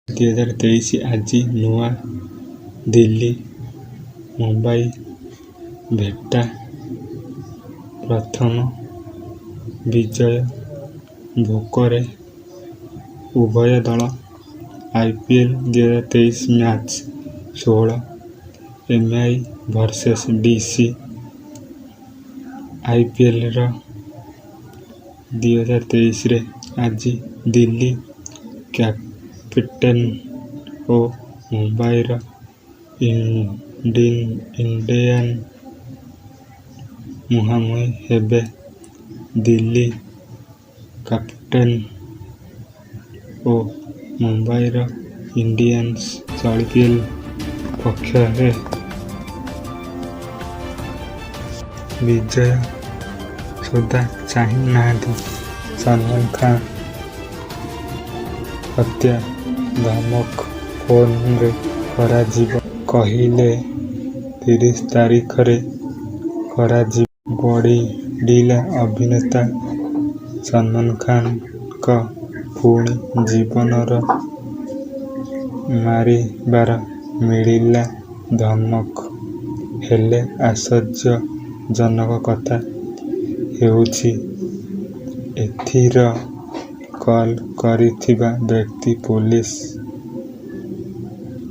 2023 ଆଜି ନୂଆଦିଲ୍ଲୀ ମୁମ୍ବାଇ ଭେଟା ପ୍ରଥମ ବିଜୟ ଭୋକରେ ଉଭୟ ଦଳ। IPL 2023 match 16, MI versus DC. ଆଇପିଏଲ୍ର 2023ରେ ଆଜି ଦିଲ୍ଲୀ କ୍ୟାପିଟାଲ୍ସ ଓ ମୁମ୍ବାଇର ଇଣ୍ଡିଆନ୍ସ ମୁହାଁମୁହିଁ ହେବେ। ଦିଲ୍ଲୀ କ୍ୟାପିଟାଲ୍ସ ଓ ମୁମ୍ବାଇର ଇଣ୍ଡିଆନ୍ସ ଚଳିତ ଆଇପିଏଲ୍ ପକ୍ଷରେ ବିଜୟ ସୁଦ୍ଧା ଚାହିଁ ନାହାନ୍ତି। ସଲମାନ ଖାନ୍ ହତ୍ୟା ଧମକ, ଫୋନରେ କରାଯିବ କହିଲେ, 30 ତାରିଖରେ କରାଯିବ। ବଡ଼ିଲା ଅଭିନେତା ସଲମାନ ଖାନଙ୍କ ପୁଣି ଜୀବନରେ ମାରିବାର ମିଳିଲା ଧମକ। ହେଲେ ଆଶ୍ଚର୍ଯ୍ୟଜନକ କଥା ହେଉଛି ଏଥିର କଲ୍ କରିଥିବା ବ୍ୟକ୍ତି ପୋଲିସ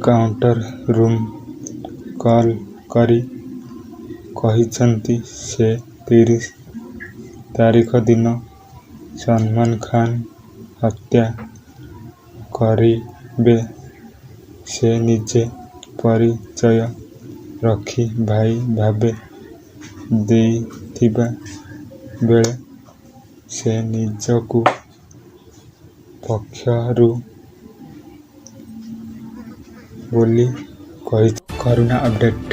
କଣ୍ଟ୍ରୋଲ ରୁମକୁ କଲ୍ କରି କହିଛନ୍ତି ସେ 30 ତାରିଖ ଦିନ ସଲମାନ ଖାନ ହତ୍ୟା କରିବେ। ସେ ନିଜ ପରିଚୟ ରକି ଭାଇ ଭାବେ ଦେଇଥିବା ବେଳେ ସେ ନିଜକୁ ପକ୍ଷରୁ ବୋଲି କହିଛନ୍ତି। କରୋନା ଅପଡେଟ୍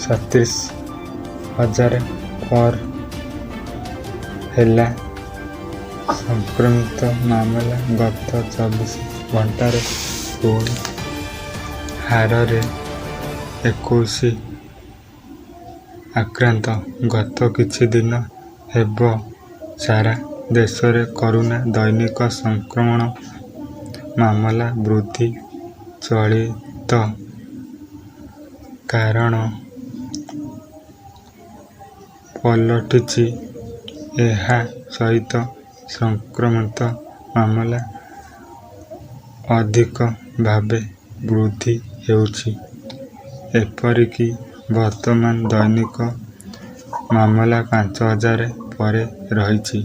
37 ହଜାର ପାର ହେଲା ସଂକ୍ରମିତ ମାମଲା। ଗତ 24 ଘଣ୍ଟାରେ ପୁଣି ହାରରେ 21 ଆକ୍ରାନ୍ତ। ଗତ କିଛି ଦିନ ହେବ ସାରା ଦେଶରେ କରୋନା ଦୈନିକ ସଂକ୍ରମଣ ମାମଲା ବୃଦ୍ଧି ଚଳିତ କାରଣ ପାଲଟିଛି। ଏହା ସହିତ ସଂକ୍ରମିତ ମାମଲା ଅଧିକ ଭାବେ ବୃଦ୍ଧି ହେଉଛି। ଏପରିକି ବର୍ତ୍ତମାନ ଦୈନିକ ମାମଲା 5000 ପରେ ରହିଛି।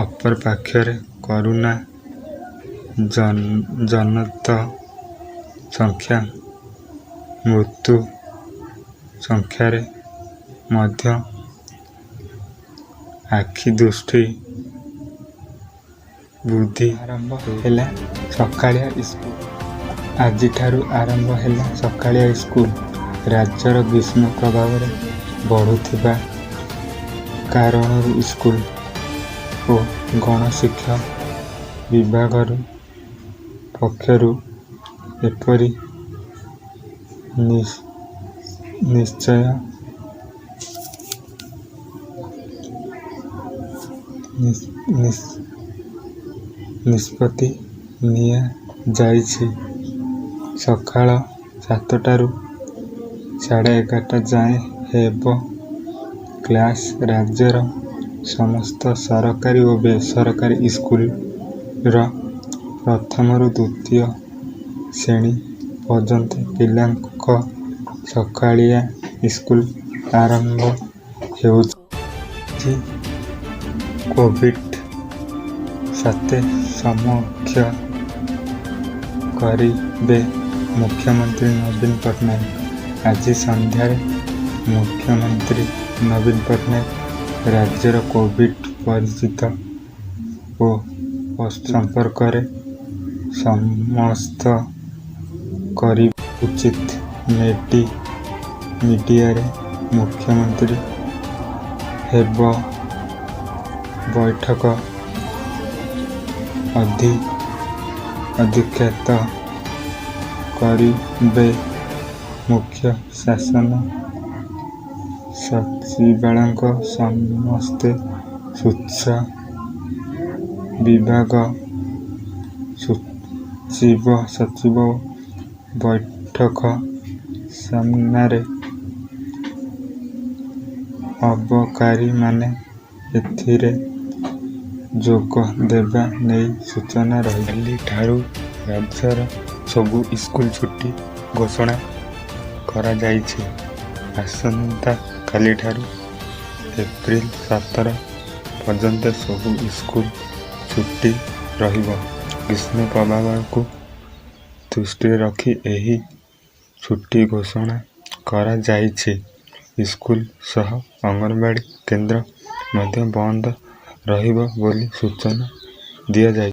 ଅପରପକ୍ଷରେ କରୋନା ଜନିତ ସଂଖ୍ୟା ମୃତ୍ୟୁ ସଂଖ୍ୟାରେ ମଧ୍ୟ ଆଖିଦୃଶିଆ ବୃଦ୍ଧି ଆରମ୍ଭ ହେଲା ସକାଳିଆ ସ୍କୁଲ। ଆଜିଠାରୁ ଆରମ୍ଭ ହେଲା ସକାଳିଆ ସ୍କୁଲ। ରାଜ୍ୟରେ ଗ୍ରୀଷ୍ମ ପ୍ରବାହ ବଢ଼ୁଥିବା କାରଣରୁ ସ୍କୁଲ ଓ ଗଣଶିକ୍ଷା ବିଭାଗ ପକ୍ଷରୁ ଏପରି ନିଶ୍ଚୟ ନିଷ୍ପତ୍ତି ନିଆଯାଇଛି। ସକାଳ 7ଟାରୁ 11:30 ଯାଏଁ ହେବ କ୍ଲାସ। ରାଜ୍ୟର ସମସ୍ତ ସରକାରୀ ଓ ବେସରକାରୀ ସ୍କୁଲର ପ୍ରଥମରୁ ଦ୍ୱିତୀୟ ଶ୍ରେଣୀ ପର୍ଯ୍ୟନ୍ତ ପିଲାଙ୍କ ସକାଳିଆ ସ୍କୁଲ ଆରମ୍ଭ ହେଉଛି। ଆଜି କୋଭିଡ ସ୍ଥିତି ସମୀକ୍ଷା କରିବେ ମୁଖ୍ୟମନ୍ତ୍ରୀ ନବୀନ ପଟ୍ଟନାୟକ। ଆଜି ସନ୍ଧ୍ୟାରେ ମୁଖ୍ୟମନ୍ତ୍ରୀ ନବୀନ ପଟ୍ଟନାୟକ ରାଜ୍ୟର କୋଭିଡ ପରିସ୍ଥିତି ଓ ସମ୍ପର୍କରେ ସମୀକ୍ଷା କରିବେ। ସୋସିଆଲ ମିଡିଆରେ ମୁଖ୍ୟମନ୍ତ୍ରୀ ହେବ ବୈଠକ ଅଧ୍ୟକ୍ଷତା କରିବେ ମୁଖ୍ୟ ଶାସନ ସଚିବଙ୍କ ସମେତ ସ୍ୱାସ୍ଥ୍ୟ ବିଭାଗ ସଚିବ ବୈଠକ ସାମନାରେ ଅବକାରୀମାନେ ଏଥିରେ ଯୋଗ ଦେବା ନେଇ ସୂଚନା ରହିଛି। କାଲିଠାରୁ ରାଜ୍ୟର ସବୁ ସ୍କୁଲ ଛୁଟି ଘୋଷଣା କରାଯାଇଛି। ଆସନ୍ତାକାଲିଠାରୁ ଏପ୍ରିଲ 17 ପର୍ଯ୍ୟନ୍ତ ସବୁ ସ୍କୁଲ ଛୁଟି ରହିବ। ଗ୍ରୀଷ୍ମ ପ୍ରବାହକୁ ଦୃଷ୍ଟିରେ ରଖି ଏହି ଛୁଟି ଘୋଷଣା କରାଯାଇଛି। ସ୍କୁଲ ସହ ଅଙ୍ଗନବାଡ଼ି କେନ୍ଦ୍ର ମଧ୍ୟ ବନ୍ଦ ରହିବ ବୋଲି ସୂଚନା ଦିଆଯାଇଛି।